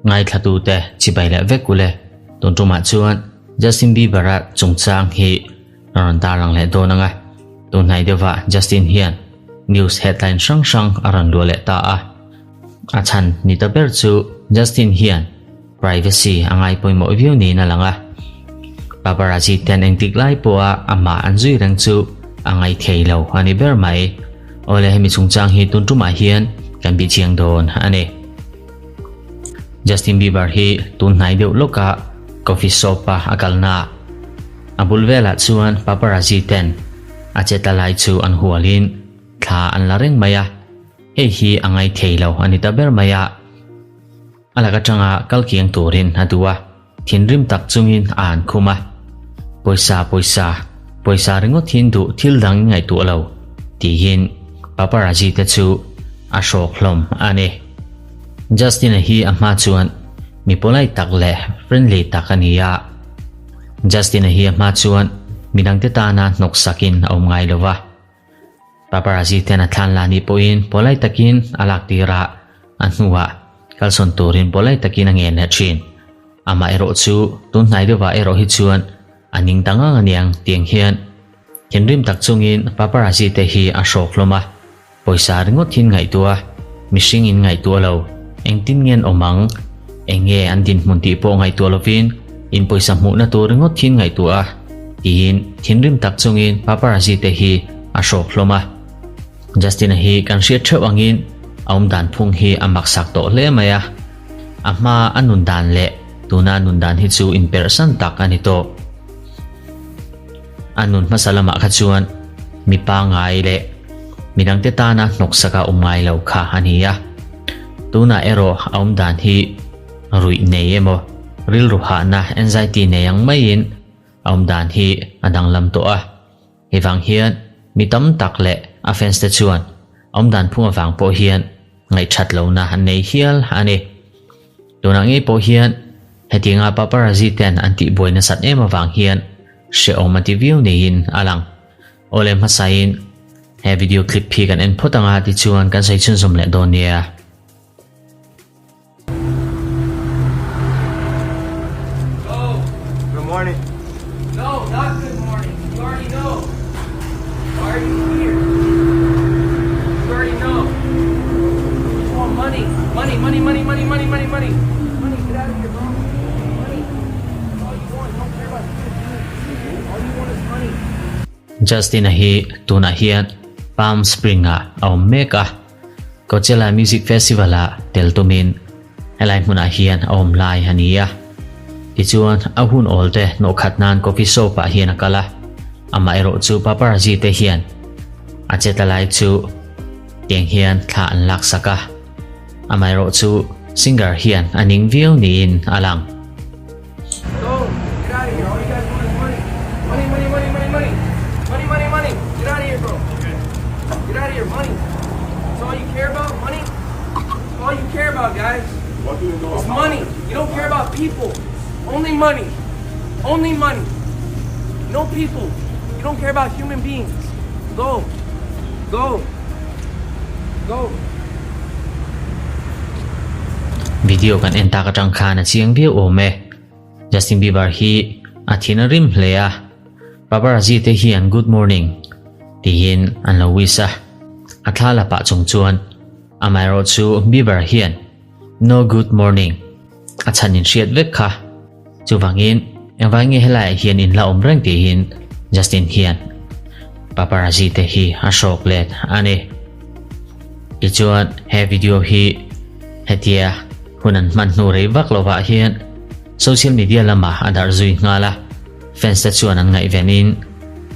Ngaithlatute chibai leh vek ule. Tun tumah chuan Justin Bieber-a chungchang hi a rawn tarlang leh dawn ang a. Tun hnai deuhah Justin hian news headline hrang hrang a rawn luah leh ta a. A chhan ni ta ber chu Justin hian privacy a ngai pawimawh viau niin a lang a. Paparazzi ten engtik lai pawha amah an zui reng chu a ngai thei lo a ni ber mai. Awle hemi chungchang hi tun tumah hian kan bih chiang dawn a ni. Justin Bieber hi tun hnai deuh lawka coffee shop a a kalna a bul velah chuan paparazzi ten a che ta lai chu an hualin thla an la reng mai a, hei hi a ngai thei lo a ni ta ber mai a. A lak atanga kal kiang turin a duh a, thinrim tak chungin a han khum a. Pawisa, pawisa, pawisa ringawt hin duh thil dang in ngaihtuah lo, tiin paparazzi te chu a hrawk hlawm a ni. Justin-a hi a hma chuan mi polite tak leh friendly tak a ni a. Justin-a hi a hma chuan midangte tana hnawksakin a awm ngai lo va. Paparazzi ten a thlan la nih pawhin polite takin a lak tir a, a hnuah kalsawn turin polite takin a ngen leh thin. Amah erawh chu tun hnai deuhah erawh hi chuan a ning ta ngang aniang tiang hian thinrim tak chungin paparazzi te hi a hrawk hlawm a, pawisa ringawt hin ngaihtuah a, mihring in ngaihtuah lo, engtin nge an awm ang, eng nge an dinhmun tih pawh ngaihtuah lovin in pawisa hmuhna tur ringawt hin ngaihtuah a. Tiin thinrim tak chungin paparazzi te hi a hrawk hlawm a. Justin-a hi kan hriat theuh angin a awm dan phung hi a maksak tawh hle mai a. A hma a nun dan leh tuna a nun dan hi chu inperhsan tak a ni tawh. A nun hmasa lamah kha chuan mi pangngai leh midangte tana hnawksak a awm ngai lo kha a ni a. Tunah erawh a awm dan hi ruih nei emaw rilru hahna anxiety nei ang maiin A awm dan hi a danglam tawh a, hei vang hian mi tam tak leh a fans te chuan a awm dan phung avang pawh hian ngaihthat lohna an nei hial a ni. Tunah ngei pawh hian hetianga paparazzi ten an tihbuai nasat em avang hian hrehawm a ti viau niin a lang. Awle hmasain he video clip hi kan en phawt anga tichuan kan sawi chhunzawm leh dawn nia. Good morning. No, not good morning. You already know. Why are you here? You already know. You just want money. Money, money, money, money, money, money, money. Money, get out of here, bro. Money. That's all you want. You don't care about human beings. All you want is money. Justin-a hi tunah hian Palm Spring-ah a awm mek a. Coachella Music Festival-ah tel tumin helai hmunah hian a awm lai a ni a. Tichuan, a hun awl te hnawh khat nan coffee shop-ah hian a kal a, amaherawh chu paparazzi te hian a che ta lai chu tiang hian thla an lak sak a, amaherawh chu singer hian a ning viau niin a lang. Go, get out of here. All you guys want is money. Money, money, money, money, money. Money, money, money. Get out of here, bro. Get out of here, money. That's all you care about, money? That's all you care about, guys. What do you know It's about money. You don't care about people. Only money. Only money. No people. You don't care about human beings. Go. Go. Go. Video kan en tak atang khan a chiang viau awm e. Justin Bieber hi a thin a rim hle a, paparazzi te hian good morning tiin an lo wish a, a thla la pah chung chuan amaherawh chu Bieber hian no good morning a chhan in hriat vek kha. Chuvangin engvai nge helaiah hian in la awm reng tiin Justin hian paparazzi te hi a hrawk let a ni. Tichuan he video hi hetia hun an hman hnu rei vak lovah hian social media lamah a darh zui nghal a, fans te chuan an ngaihvenin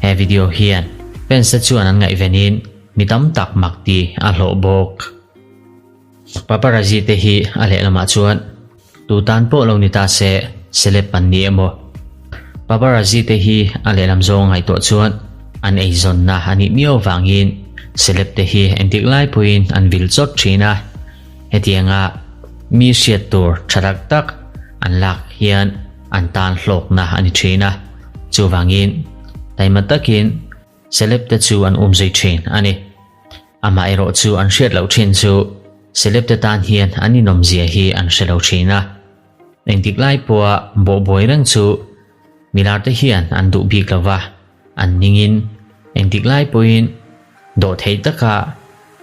he video hian fans te chuan an ngaihvenin mi tam tak mak ti a hlawh bawk. Paparazzi te hi a lehlamah chuan tu tan pawh lo ni ta se celeb an ni emaw? Paparazzi te hi a lehlam zawng ngaihtuah chuan an eizawnna a nih miau vangin celeb te hi engtik lai pawhin an vil chawt thin a, hetianga mi hriat tur tha tak tak an lak hian an tan hlawkna a ni thin a, chuvangin taima takin celeb te chu an umzui thin a ni. Amaherawh chu an hriat loh thin chu. Celeb te tan hian an inawmzia hi an hre lo thin a. Engtik lai pawha bawhbuai reng chu milar te hian an duh bik lo va, an ningin engtik lai pawhin dawhtheih taka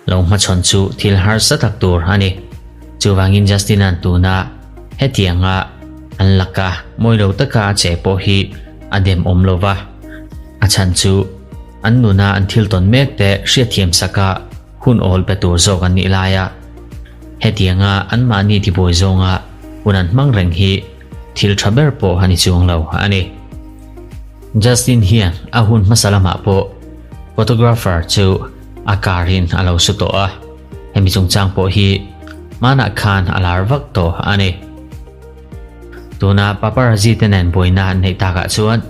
lo hmachhawn chu thil harsa tak tur a ni. Chuvangin Justin-a'n tuna hetianga an laka mawi lo taka a che pawh hi a dem awm lo va, a chhan chu an nuna an thil tawn mek te hriatthiam saka hun awl pe tur zawk an nih laia hetianga anmahni tibuai zawnga hun an hmang reng hi thil tha ber pawh a ni chuang lo a ni. Justin hian a hun hmasa lamah pawh photographer chu a car in a lo su tawh a, hemi chungchang pawh hi hmanah khan a lar vak tawh a ni. Tuna paparazzi te nen buaina an neih takah chuan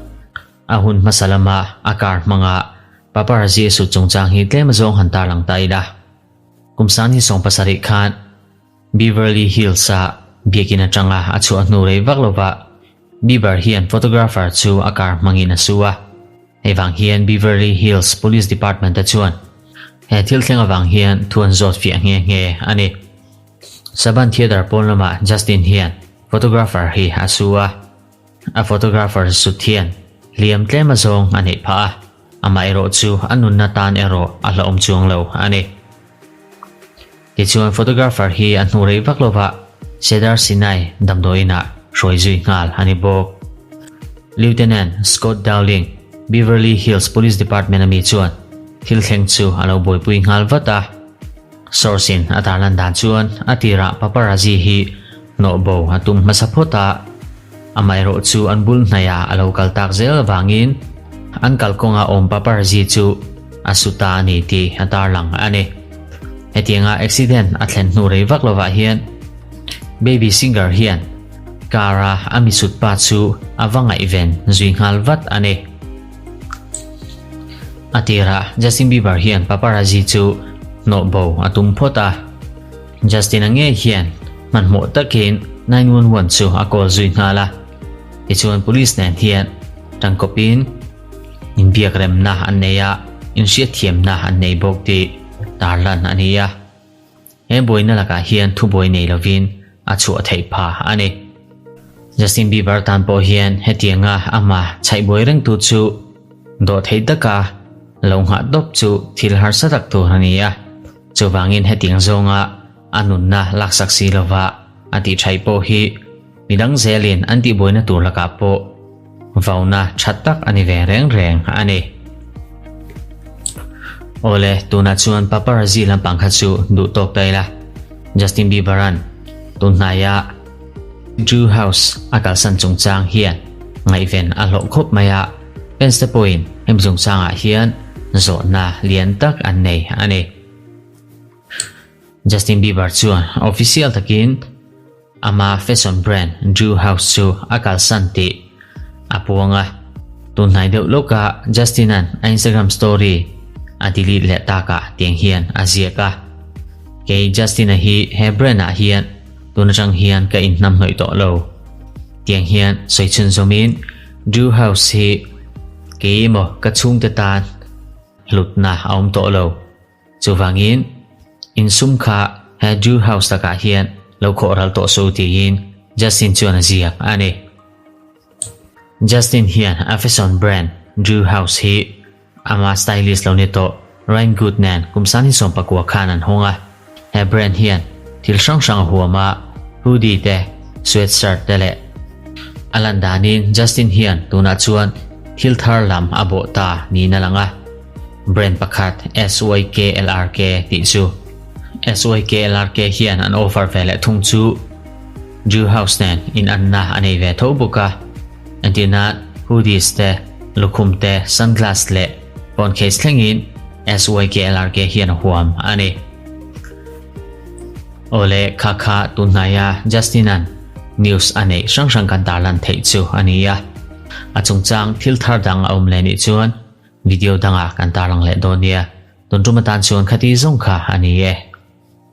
A hun hmasa lama a car hmanga paparazzi a sut chungchang hi tlem azawng han tarlang ta ila. Kum sang hi 70 khan Beverly Hills-a biakin atanga a chhuah hnu rei vak lova Bieber hian photographer chu a car hmangin a su a. Hei vang hian Beverly Hills Police Department-a chuan he thil thleng avang hian thu an zawt fiah nghe nghe a ni. Saban Theatre pawn lamah Justin hian photographer hi a su a. A photographer sut hian hliam tlem azawng a neih phah a, amaherawh chu a nunna tan erawh a hlauhawm chuang lo a ni. Tichuan photographer hi a hnu rei vak lova Cedar Sinai damdawiinah hruai zui nghal a ni bawk. Lieutenant Scott Dowling, Beverly Hills Police Department ami chuan thil thleng chu a lo buaipui nghal vat a. Source-in a tarlan dan chuan a tirah paparazzi hi hnawh bo a tum hmasa phawt a, amaherawh chu an bul hnaihah a lo kal tak zel avangin an kalkawnga awm paparazzi chu a su ta a ni tih a tarlang a ni. Hetianga accident a thlen hnu rei vak lovah hian Baby Singer hian car-a a misut pa chu a va ngaihven zui nghal vat a ni. A tirah Justin Bieber hian paparazzi chu hnawh bo a tum phawt a. Justin-a ngei hian hmanhmawh takin 911 chu a call zui nghal a. Tichuan police nen hian tangkawpin inbiakremna an nei a, inhriatthiamna an nei bawk tih tarlan a ni a. He buaina lakah hian thubuai nei lovin a chhuah theih pha a ni. Justin Bieber tan pawh hian hetianga amah chhaihbuai rengtu chu dawhtheih taka lo nghah dawp chu thil harsa tak tur a ni a. Chuvangin hetiang zawnga a nunna laksak si lova a tihṭhaih pawh hi midang zelin an tihbuaina tur lakah pawh Vauna tha tak a ni ve reng reng a ni. Awle, tunah chuan paparazzi lampang kha chu duh tawk ta ila. Justin Bieber-a'n tun hnaia Drew House a kalsan chungchang hian ngaihven a hlawh khawp mai a, fans te pawhin hemi chungchangah hian zawhna lian tak an nei a ni. Justin Bieber chuan official takin Ama fashion brand Drew House chu a kalsan tih a puang a, tunhnai deuh lawka Justin-a'n a Instagram story a delete leh takah tiang hian a ziak a, Kei Justin-a hi he brand-ah hian tun atang hian ka inhnamhnawih tawh lo. Tiang hian sawi chhunzawmin Drew House hi kei emaw ka chhungte tan hlutna a awm tawh lo. Chuvangin, insum kha he Drew House takah hian lo khawh ral tawh suh tiin Justin chuan a ziak a ni. Justin hian a fashion brand Drew House hi ama stylist lo ni tawh Ryan Good nen kum 19 khan an hawng a. He brand hian thil hrang hrang a huam a, hoodie te, sweatshirt te leh a lan danin Justin hian tunah chuan thil thar lam a bawh ta niin a lang a. Brand pakhat SYKLRK tih chu SYKLRK hian an offer ve leh thung chu Drew House nen inanna a nei ve tho bawk a. Entirna hoodies te, lukhum te, sunglass leh phone case thlengin SYKLRK hian a huam a ni. Awle kha kha tunhnaia Justin-a'n news a neih hrang hrang kan tarlan theih chu a ni a. A chungchang thil thar dang a awm leh nih chuan Video dangah kan tarlang leh dawn nia. Tun tum atan chuan khati zawng kha a ni e.